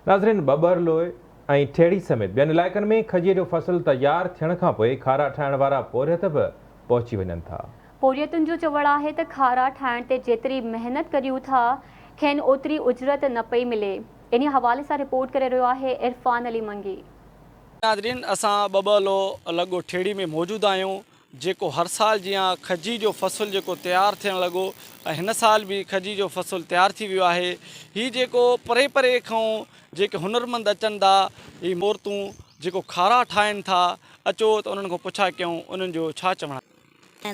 ناظرين ٻٻرلوء ۽ ٺيڙهي سميت ٻين علائقن ۾ کجيء جو فصل تيار ٿيڻ کانپوء کارا ٺاهڻ وارا پورهيت به پهچي وڃن ٿا. پورهيتن جو چوڻ آهي ته کارا ٺاهڻ تي جيتري محنت ڪريون ٿا کين اوتري اجرت نه پئي ملي. انهي حوالي سان رپورٽ ڪري رهيو آهي عرفان علي منگي. ناظرين اسان ٻٻرلوء لڳ ٺيڙهي ۾ موجود آهيون جيڪو هر سال جيان کجي جو فصل جيڪو تيار ٿيڻ لڳو ۽ هن سال به کجي جو فصل تيار ٿي ويو آهي هي جيڪو پري پري کان جيڪي هنرمند اچن ٿا هي عورتون جيڪو کارا ٺاهن ٿا اچو ته انهن کان پڇا ڪيون انهن جو ڇا چوڻ آهي.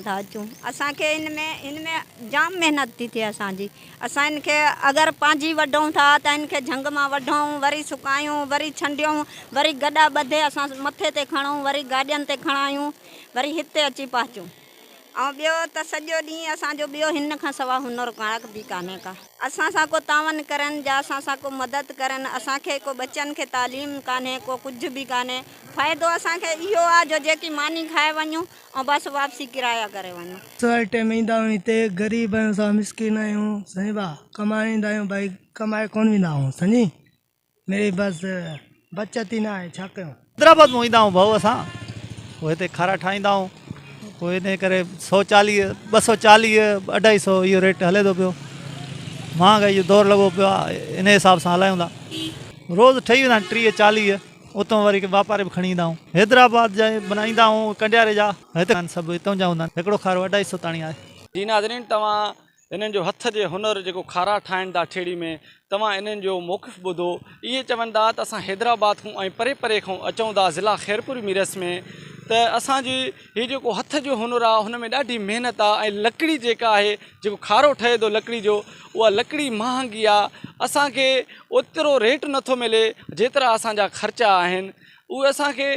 ٿا اچون اسان کي ان ۾ ان ۾ جام محنت ٿي ٿئي اسان جي اسان ان کي اگر پنهنجي وڍون ٿا ته ان کي جهنگ مان وڍون وري سڪايون وري ڇنڊيون وري گڏا ٻڌي اسان مٿي تي کڻون وري گاڏين تي کڻايون وري هتي اچي پهچون ۽ ٻيو ته سڄو ڏينهن اسان جو ٻيو هن کان سوا هنر ڪا به ڪانهي ڪا اسان سان ڪو تعاون ڪرن جا اسان سان ڪو مدد ڪرن اسان کي ڪو ٻچن کي تعليم ڪانهي ڪو ڪجهه به ڪانهي فائدو اسان کي اهو آ جو جيڪي ماني کائي وڃون ۽ بس واپسي ڪرايا ڪري وڃون. سوائي ٽيم ايندا آهيون هتي غريب آهيون سا مسڪين آهيون سائين با ڪمائڻ ايندا آهيون ڀائي ڪمائي ڪون ويندا آهيون سمجهي. ميري بس بچت ئي نه آهي ڇا ڪيون. حيدرآباد مان ايندا آهيون ڀائو اسان پوء هتي کارا ٺاهيندا آهيون پوء انهي ڪري 140 240 250 اهو ريٽ هلي ٿو پيو مهانگائي جو دور لڳو پيو آهي انهي حساب سان هلايون ٿا روز ٺهي ويندا آهن 30 40 اتان وري واپاري به کڻي ايندا آهيون حيدرآباد جا بنائيندا آهيون ڪنڊياري جا هتي سڀ هتان جا هوندا آهن هڪڙو کارو 250 تاڻي آهي. جي ناظرين توهان هنن جو هٿ جي هنر جيڪو کارا ٺاهن ٿا ٺيڙهي ۾ توهان انهن جو موقف ٻڌو اهي چون ٿا ته اسان حيدرآباد کان ۽ پري پري کان اچون ٿا ضلع خيرپور ميرس ۾ ته اسان جي هي جيڪو هٿ جو هنر آهي هن ۾ ڏاڍي محنت آهي ۽ لڪڙي جيڪا آهي جيڪو کارو ٺهي ٿو لڪڙي جو اها لڪڙي مهانگي آهي اسان کي اوترو ريٽ نٿو ملي جيترا اسان جا خرچا آهن اهي اسان کي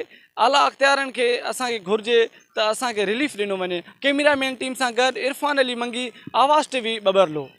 اعليٰ اختيارن کي اسان کي گهرجي ته اسان کي رليف ڏنو وڃي ڪيميرا مين ٽيم سان گڏ عرفان علي منگي آواز ٽي وي ٻٻرلو.